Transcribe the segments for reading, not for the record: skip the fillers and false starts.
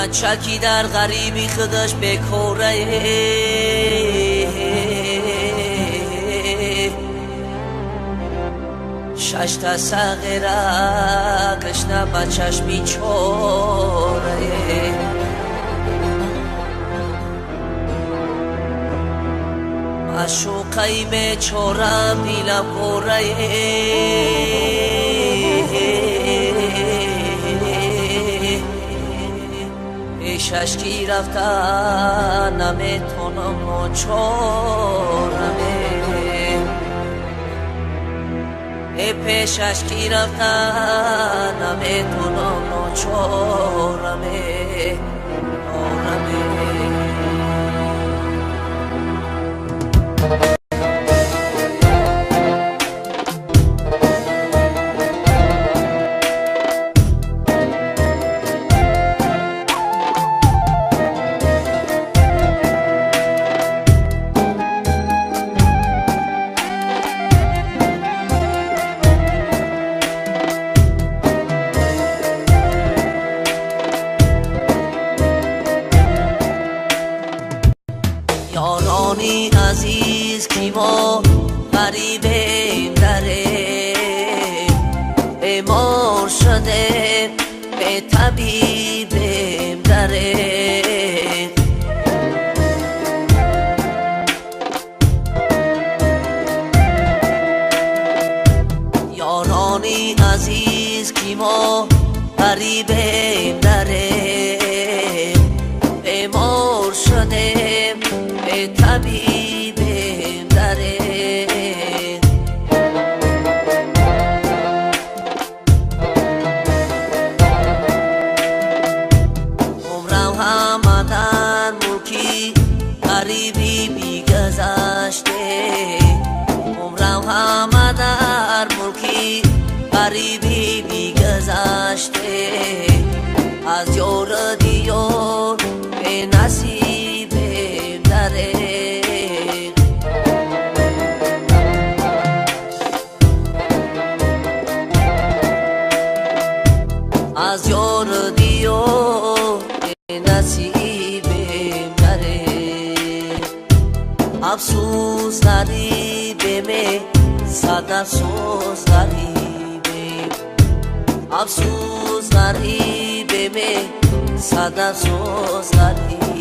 Бача ки дар ғарибӣ худаш бекора, шашта сағира гашна ба чашми чора. Маъшуқаи бечорам дилам пора, пешаш ки рафта наметонам ночораме, пешаш ки рафта наметонам ночораме, ораме. Ёрони азиз ки мо ғарибем даре, бемор шудем бетабибем даре. Ёрони азиз ки мо ғарибем даре, бемор шудем бетабибем даре. Умрам ҳама дар мулки ғарибӣ бигузаште, умрам ҳама дар мулки ғарибӣ бигузаште. Аз ёру диёр бенасибем даре. Аз ёру диёр бенасибем даре. Афсӯс ғарибеме, сад афсӯс ғарибем, афсӯс ғарибеме, сад афсӯс ғарибеми.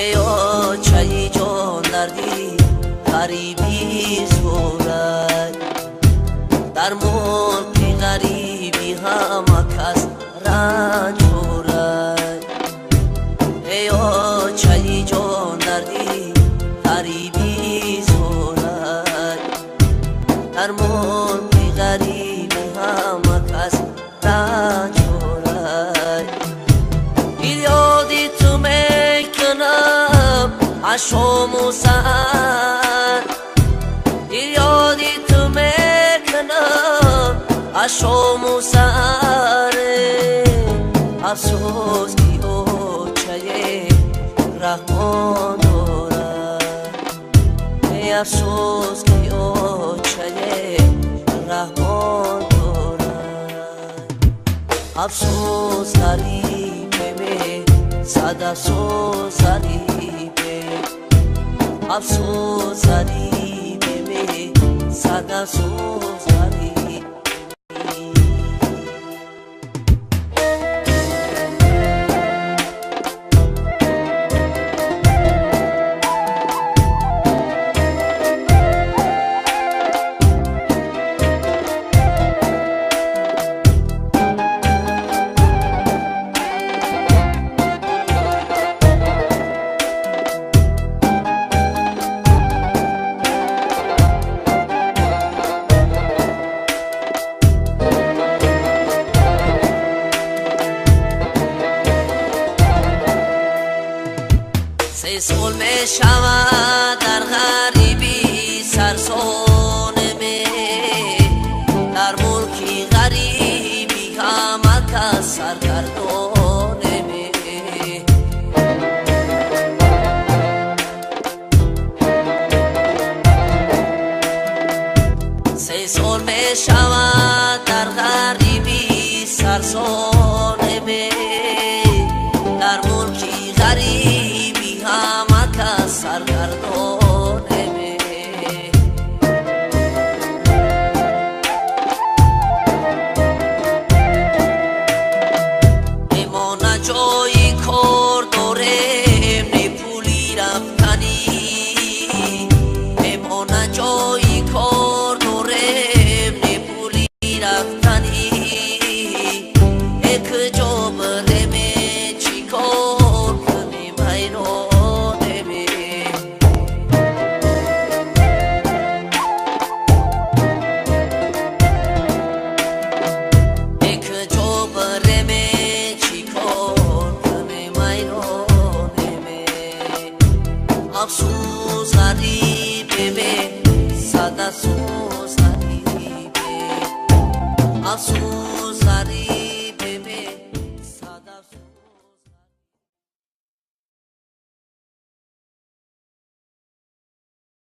Эй очаи ҷон дарди ғарибӣ зӯрад, дар мулки ғарибӣ ҳама кас ранҷ хӯрад. Эй очаи ҷон дарди ғарибӣ зӯрад, дар мулки ғарибӣ ҳама кас ранҷ хӯрад. Дил ёди ту мекунам аз шому саҳар, дил ёди ту мекунам аз шому саҳар. Афсӯс ки очае раҳмон дорад, афсӯс ки очае раҳмон дорад. Афсӯс ғарибеме, сад афсӯс ғарибем, афсӯс ғарибеме, сад афсӯс ғарибем. Мешавад дар ғарибӣ сарсонаме, дар мулки ғарибӣ ҳама кас саргардонаме. Се сол мешавад дар ғарибӣ сарсонаме, дар мулки ғарибӣ ҳама кас саргардонаме. Мо на ҷои кор дорем, не пули рафтанӣ, мо на ҷои кор дорем, не пули рафтанӣ. Куҷо биреме, чӣ кор кунем, ҳайронеме. Куҷо биреме, чӣ кор кунем, ҳайронеме. Афсӯс, ғарибеме, сад афсӯс, ғарибе. Афсӯс, ғариб.